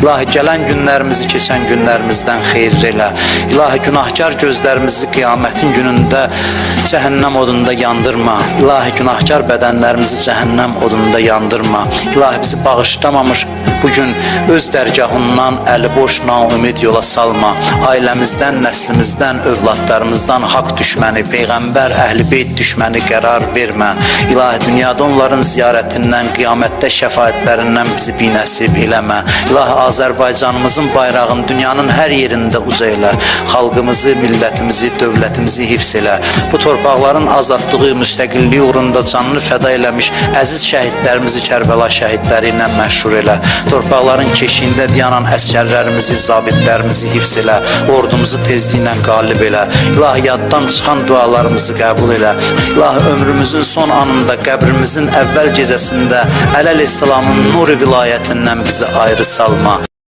İlahi, gələn günlərimizi keçən günlərimizdən xeyir elə. İlahi, günahkar gözlərimizi qiyamətin günündə cəhənnəm odunda yandırma. İlahi, günahkar bədənlərimizi cəhənnəm odunda yandırma. İlahi, bizi bağışlamamış bu gün öz dərgahından əli boş naümid yola salma. Ailəmizdən, nəslimizdən, övladlarımızdan haqq düşməni, peyğəmbər, əhl-i beyt düşməni qərar vermə. İlahi, dünyada onların ziyarətindən, qiyamətdə şəfaətlərindən bizi binəsib eləmə. İlahi, Azərbaycanımızın bayrağını dünyanın hər yerində uca elə. Xalqımızı, millətimizi, dövlətimizi hifz elə. Bu torpaqların azadlığı, müstəqilliyi uğrunda canını fəda eləmiş əziz şəhidlərimizi Kərbəla şəhidləri ilə məşhur elə. Torpaqların keşiyində dayanan əsgərlərimizi, zabitlərimizi hifz elə. Ordumuzu tezliklə qalib elə. İlahi, yaddan çıxan dualarımızı qəbul elə. İlahi, ömrümüzün son anında, qəbrimizin əvvəl gecəsində Əli əleyhissalamın nuri vilayətindən bizi ayrı salma.